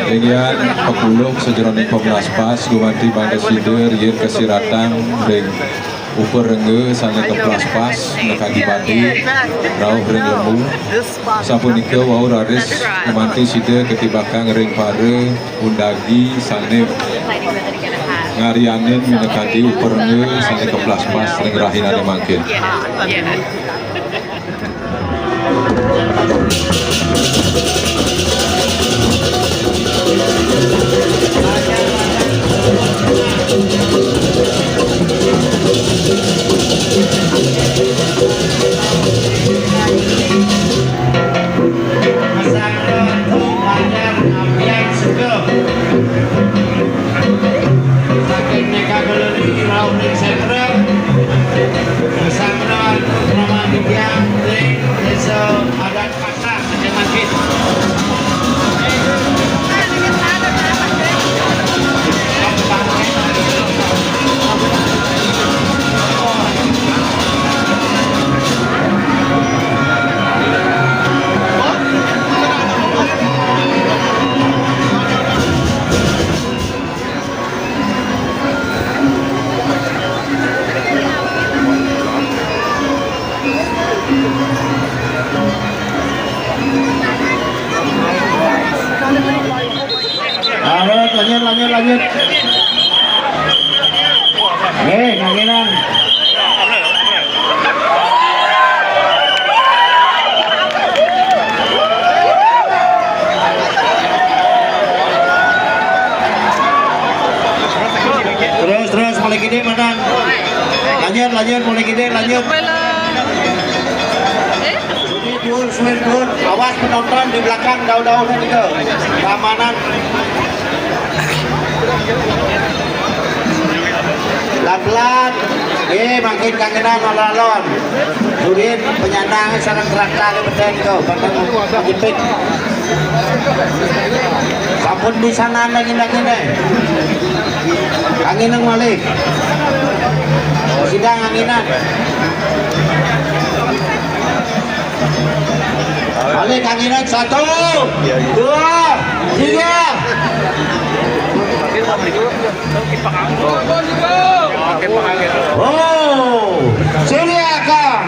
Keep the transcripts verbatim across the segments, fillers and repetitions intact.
Ring yan, pakuluk sajeroning plaspas, gumanti mangda sida riin kasiratang ring upa rengga sane kaplaspas, nekadi bade, rauh ring lemu. Sapunika wau raris gumanti sida katibakang ring para undagi sane ngaryanin minakadi upa rengga sane kaplaspas ring rahinane mangkin. Saking Mega Galeri rauh ring sentrum, bersama Anur Brahma Vidya ring Desa Adat Pasar, Kecamatan. Lanjut, lanjut, lanjut, lanjut. Eh, ngangenan. Terus, terus, mulai gede, Madang. Lanjut, lanjut, mulai gede, lanjut. Suwir duur, suwir duur. Awas penonton di belakang, dauh-dauh nika. Keamanan. Pelan-pelan. Nggih, mangkin kangenan alon-alon. Surin penyandang sareng traktor beten nika, beten jepit. Sampun pisanan lagi nang kene. Kangenan malih. Sida kangenan. Balik kangenan, satu, dua, tiga. Oh, Surya Kang.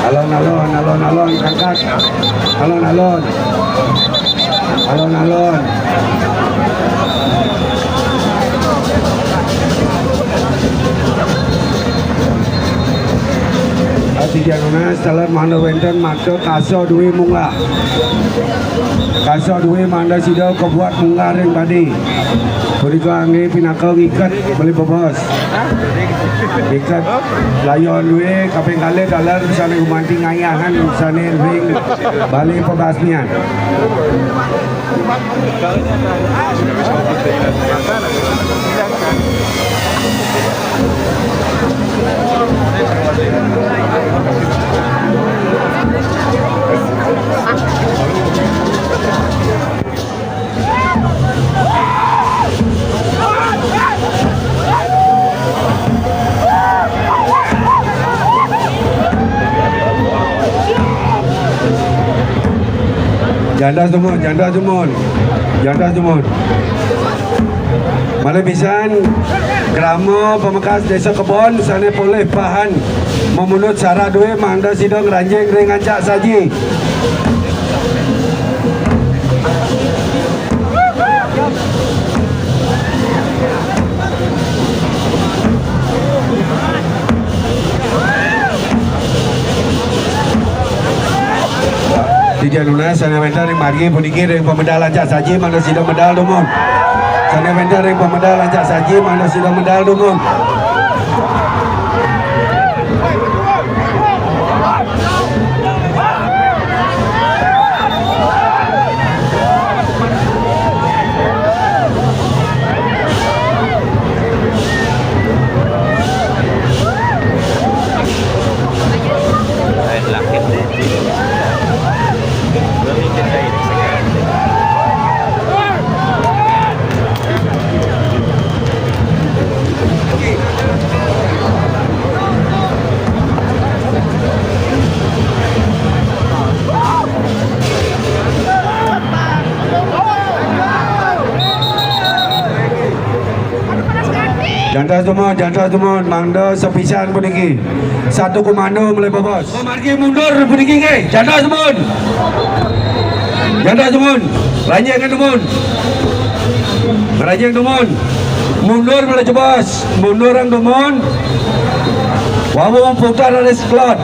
Alon-alon, alon-alon, angkat. Alon-alon. Alon-alon. Ati januna salat mangda wénten makta kasa duwé munggah. Kasa duwé mangda sida kabuat munggah ring badi. Punika inggih pinaka ngiket malih bebos. Ngiket layon duwé kaping kalih taler sané gumanti ngayahan sané ring balé pabasmian. Jantos dumun, jantos dumun. Jantos dumun. Malih pisan, krama pamekas Désa Kebon sané polih pahan mamunut sarat duwé mangda sida ngranjing ring ancak saji. Titiang nunas sané wénten ring margi puniki ring pamedal ancak saji mangda sida medal dumun. Sané wénten ring pamedal ancak saji mangda sida medal dumun. Jantos dumun, jantos dumun, mangda sapisan puniki. Satu komando malih bebos. Margi mundur puniki nggih. Jantos dumun. Jantos dumun. Ranjing dumun. Ranjing dumun. Mundur malih jebos. Mundur dumun. Wau putar raris kelod.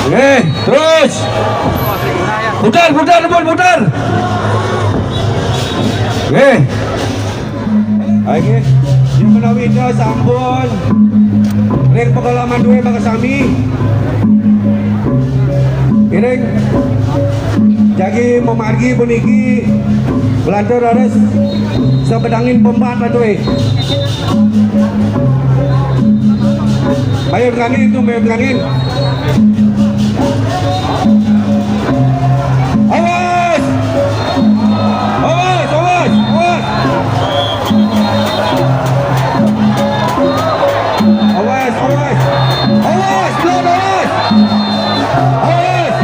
Nggih, terus. Putar, putar, dumun, putar. Nggih. Inggih, yen menawi Ida sampun ring pengalaman duwe makasami. Ngiring jagi mamargi puniki, nglantur raris sabedangin pembat duwe. Mayun kanin tu, mayun kanin. Awas! Awas, awas, awas! Awas, awas! Awas, belum awas! Awas!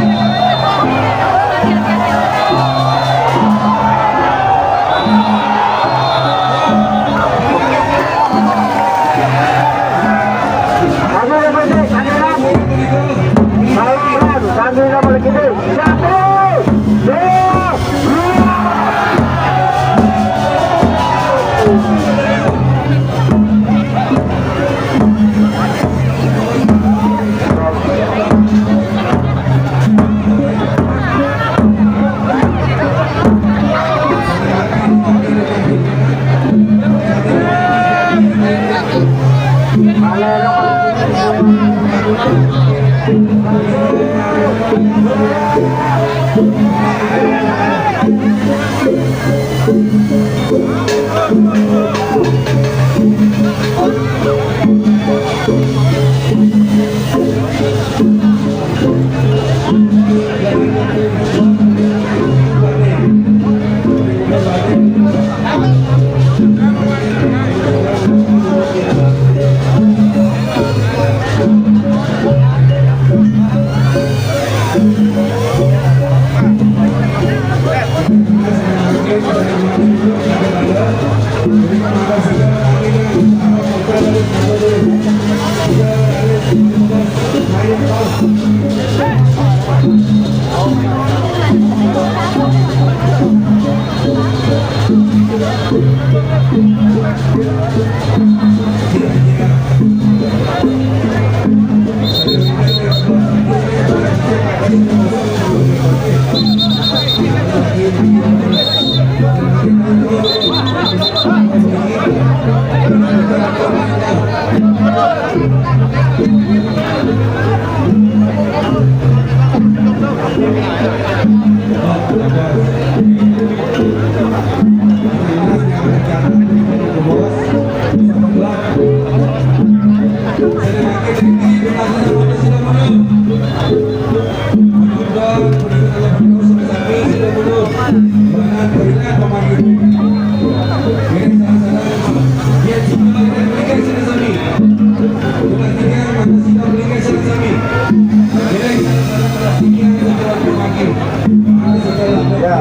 Ya.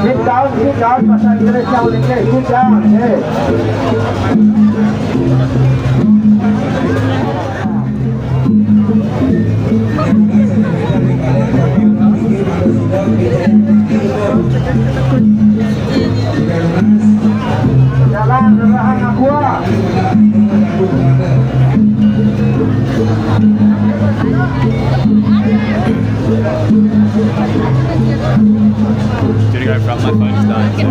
Sit down, sit down, bahasa Inggrisnya udah, sit down, eh. Jalan, jalan, aqua. Gonna go from my phone is dying.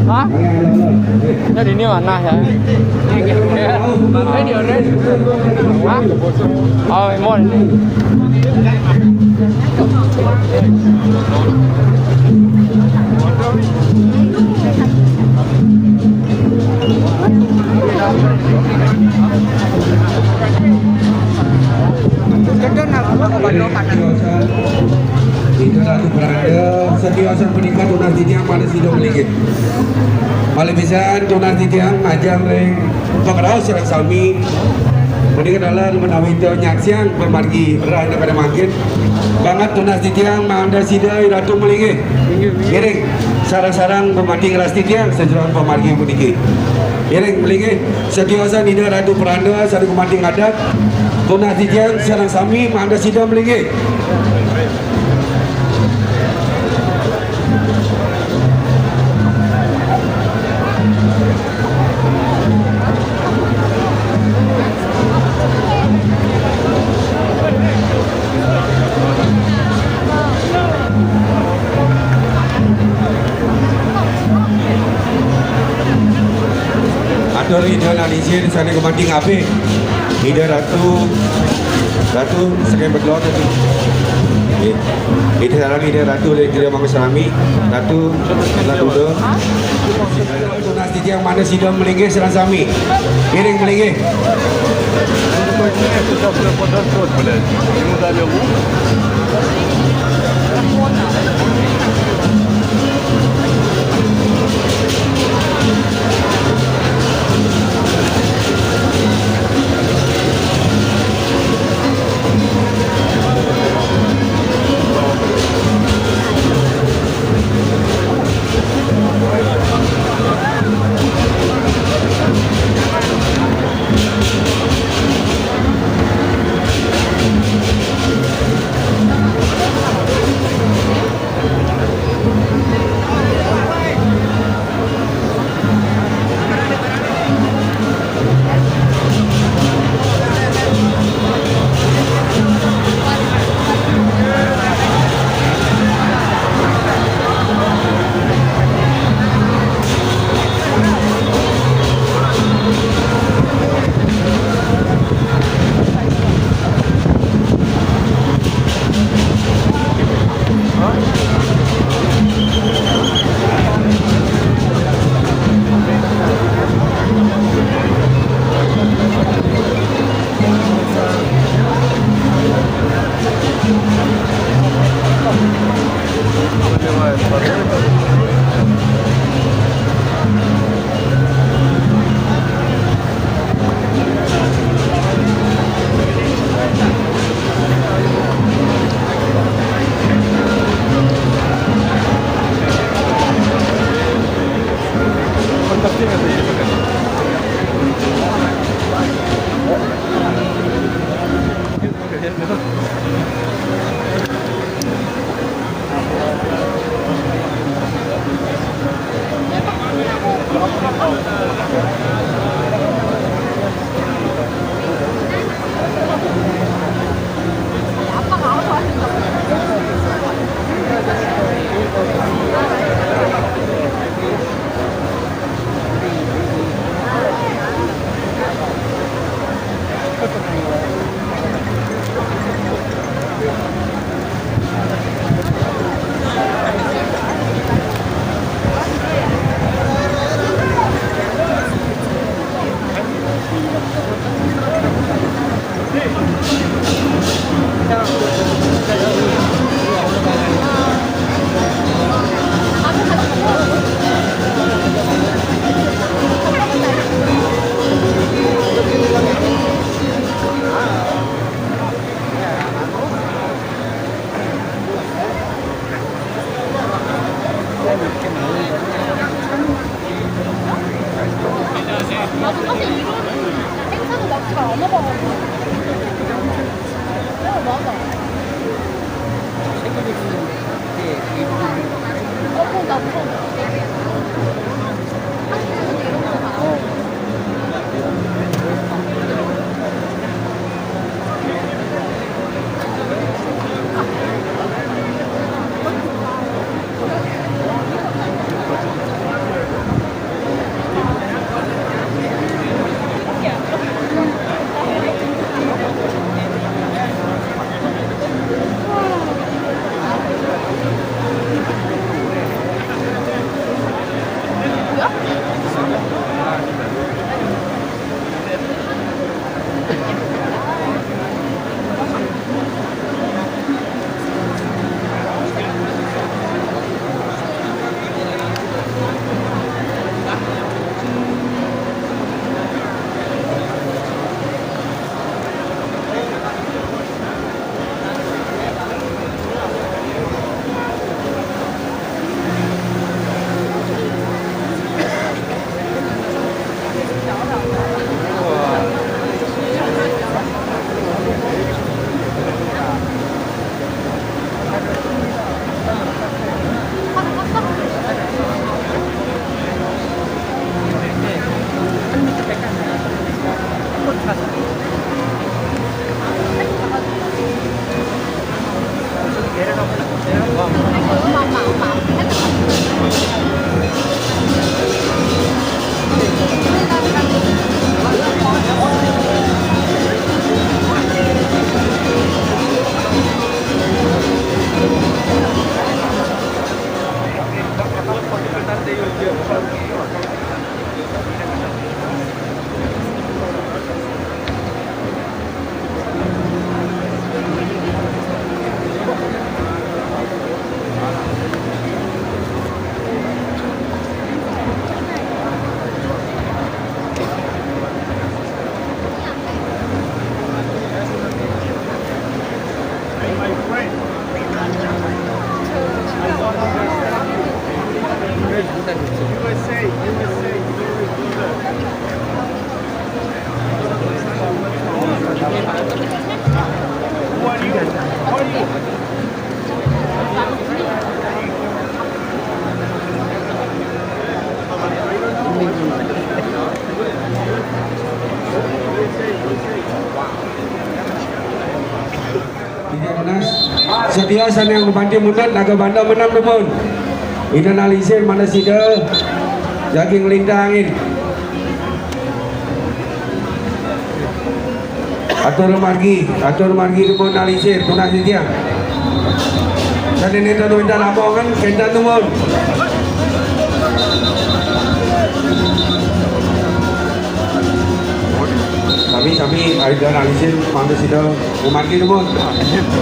Hah? Jadi ini mana ya? Hah? Oh, Imon. Ida Ratu Beranda, setiosan punika tunas titiang malih sida mlinggih. Malih pisan tunas titiang ngajeng ring pakaraos sareng sami. Punika dalan menawi ida nyaksiang pamargi rahina pada mangkin. Banget tunas titiang mangda sida Ida Ratu mlinggih. Ngiring sareng-sareng pamargi ngrastitiang sajeroning pamargi puniki. Ngiring mlinggih setiosan Ida Ratu Beranda sareng pamargi ngadat. Tunas titiang sareng sami mangda sida mlinggih. Atur Ida lan Isin sané gumanti ngabih. Ida Ratu, Ratu saking Bedlor tadi. Nggih. Kita salami dia, Ratu dia, dia mangga salami. Ratu, Ratu dia. Tunas titiang mangga sida malinggih sareng sami. Ngiring malinggih. 나도 사실 이런 행사도 막 잘 안 와봐가지고. 어, 맞아. 어, 그럼 나 무서워. 한국에서도 이런 거 봐. Setia sané gumanti mundut, Naga Banda menang dumun. Ida nalisir mangda sida jagi nglintangin. Atur margi, atur margi dumun nalisir, tunas titiang. Sané nénten wénten lamongan, kénten dumun. Sami-sami, Ida nalisir, mangda sida gumanti dumun.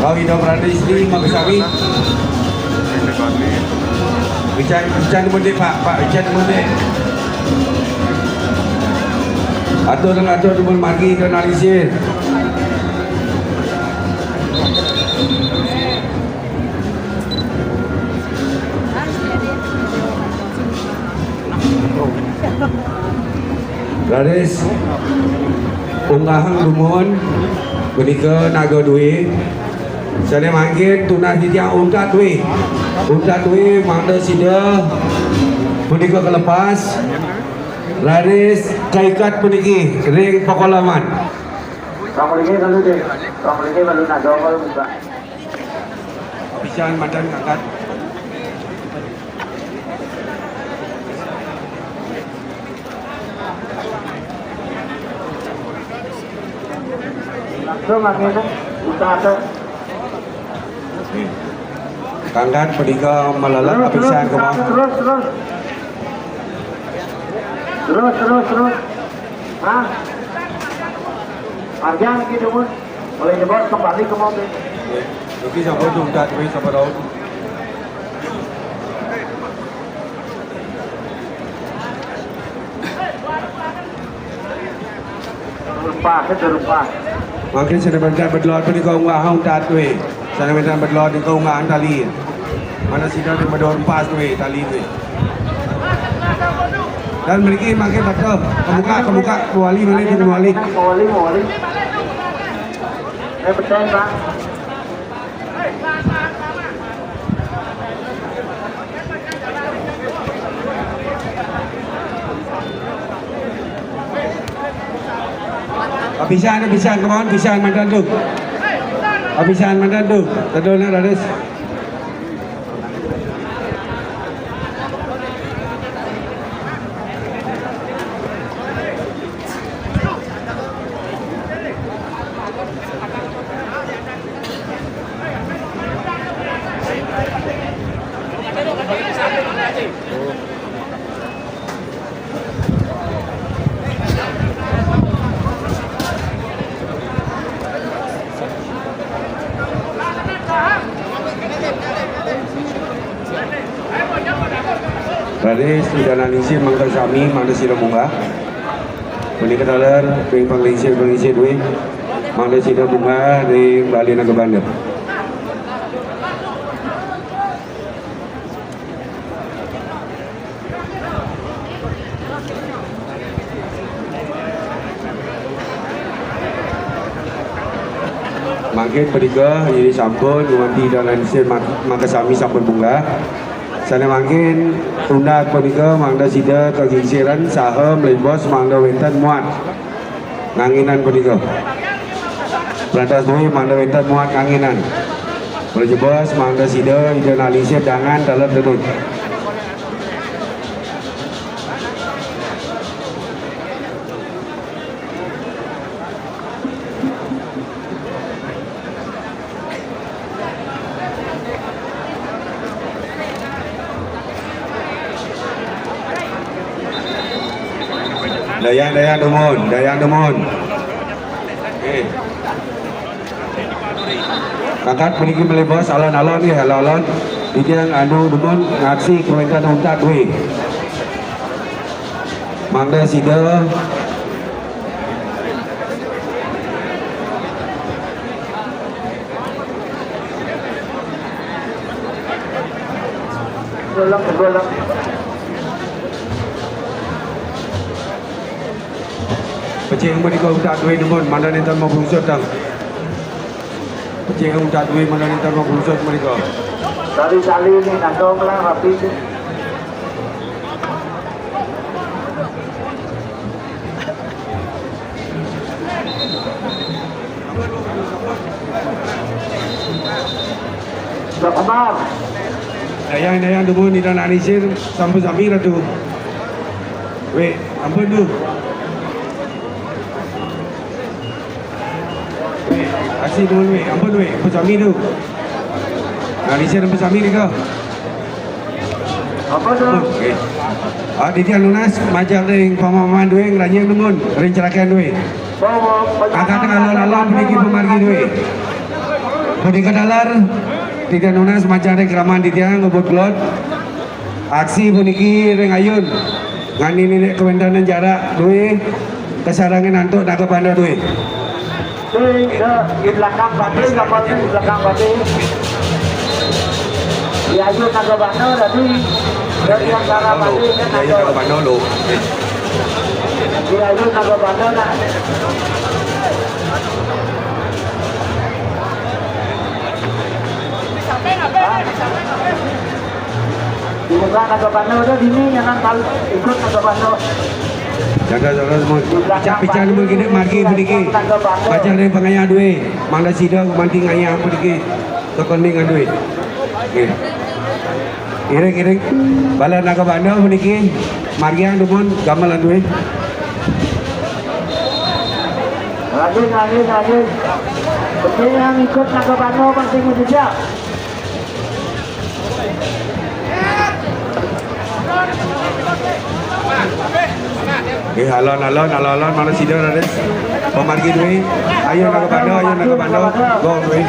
Rauh Ida Prana Istri, mangda sami. Ican, ican dumun dé, Pak, Pak, ican dumun dé. Atur, atur dumun margi, Ida nalisir. Raris unggahang dumun punika Naga Dwi. Sané mangkin tunas titiang Untat Dwi. Untat Dwi mangda sida punika kalepas. Raris kaiket puniki ring pakolaman. Pamulingé malu dé. Pamulingé malu Naga malu buka. Pisan manten angkat. Langsung angin, usaha. Kanggan punika malelek. Terus, terus, apisan kemawon. Terus, terus. Terus, terus, terus. Hah? Panjang lagi dumun. Boleh nyebut kembali ke mobil. Nggih. Niki sampun tuntas, nggih, sampun rauh. Rempah, itu rempah. Mangkin sané wénten bedlot punika unggahang Untat Dwi. Sané wénten bedlot punika unggahang tali. Mangda sida di medon pas Dwi, tali Dwi. Dan mriki mangkin betul. Kemuka, kemuka, kembali malih, kembali. Kembali, kembali. Eh, betul, Pak. Apisan, apisan, kemawon, apisan manten tu. Apisan manten tu. Tedulna raris. Raris Ida nalisir mangda sami, mangda sida munggah. Punika taler ring panglingsir-panglingsir duwé, mangda sida munggah ring Bali Naga Banda. Mangkin punika, inggih sampun, gumanti Ida nalisir mak-, makasami sampun munggah. Sané mangkin, untat punika mangda sida kagingsiran saha mlebos mangda wénten muat. Nganginan punika. Prantas duwé mangda wénten muat nganginan. Mlebos mangda sida Ida nalisir dangan taler tedun. Dayang, dayang dumun, dayang dumun. Eh. Mangkin puniki mlebos alon-alon nggih, alon-alon. Titiang anu dumun ngaksi kawéntenan untat duwé. Mangda sida Golek, golek. Pecing punika untat duwé dumun, mangda nénten mabrungsut tang. Pecing untat duwé, mangda nénten mabrungsut punika. Tali-tali ni kantong lah rapi ni. Dayang, dayang, dumun, ida nak nisir, sampun sami ratu. Weh, ampun tu. Weh, aksi dumun, weh, ampun, weh, ampun sami tu. Nak nisir ampun sami ni kah? Apa tu? Ampun, weh. Ah, titiang nunas, majak ring pamahaman duwe, ngranyang dumun, ring cerakan duwe. Angkat alon-alon puniki pamargi duwe. Punika taler, titiang nunas majak ring kraman titiang ngebut kelod. Aksi puniki ring ayun. Ngani nilik kawéntenan jarak duwe, kasarengin antuk naga bandha duwe. Di, di, di belakang Bati, kapal di belakang Bati. Di ayun naga bandha tadi, dari antara Bati kan ada. Bandha lo. Di ayun naga bandha nak. Di muka naga bandha udah dini, jangan tahu ikut naga bandha. Jaga, jaga semua. Picak, picak semua gini, margi puniki. Pacang ring pangayah duwe. Mangda sida manti ngayah puniki. Tekening duwe. Nggih. Iring-iring. Bala naga bandha puniki. Margiang dumun gamelan duwe. Lagi, lagi, lagi. Betul yang ikut naga bandha pasti mesti siap. Nggih, alon-alon, alon-alon, mangda sida raris pamargi duwe. Ayo naga bandha, ayo naga bandha. Go duwe.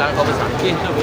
Kalau besar, eh, tu.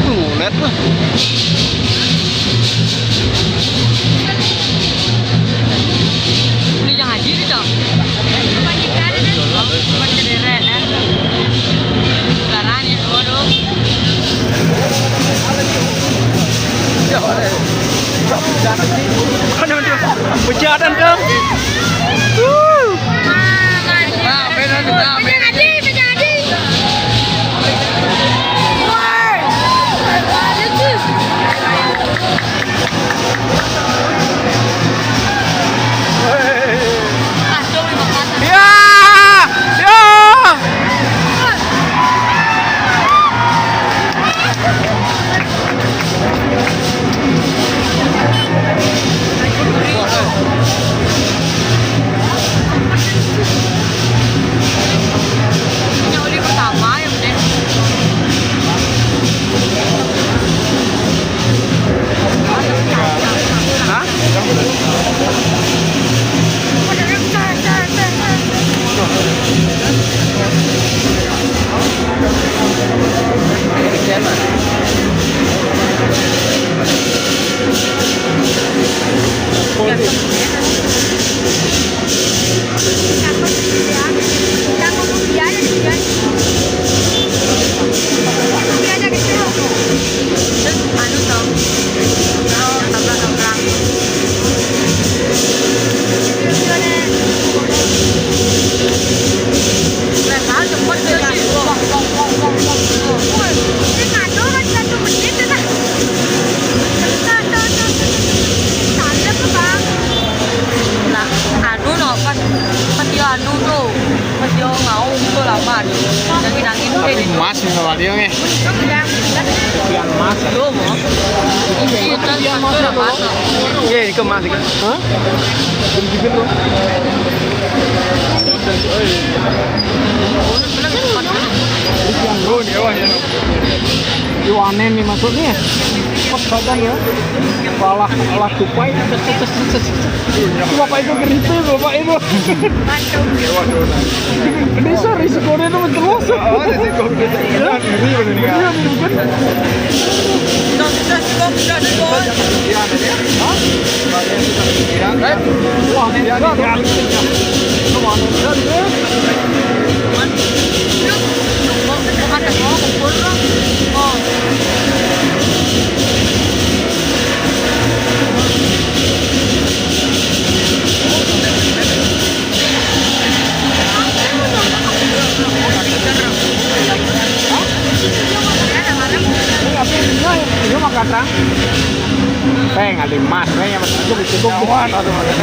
Lunet lah. Beli yang haji ni dah. Bukan kita ada deh. Bukan cedera, eh. Sekarang ni, waduh. Aduh, aduh. Hujan, aduh. Wuh. Ya! Ya! Ini lagi. Iya, ini kemas, kan? Hah? Iwanen nih maksudnya. Pas kadang ya. Kalah, kalah tupai. Bapak itu keripik, bapak itu. Bisa risikonya itu terus. Oh, risiko gede. Iya. Ngeri bener nih, kan? Iya, bener, kan? Hah? Wah, ini enggak ada. Kemana dia, dia? Ini apa ini? Ini mah kacang. Eh, nggak dimas, eh, yang masih cukup, cukup. Nyawa, aduh, aduh.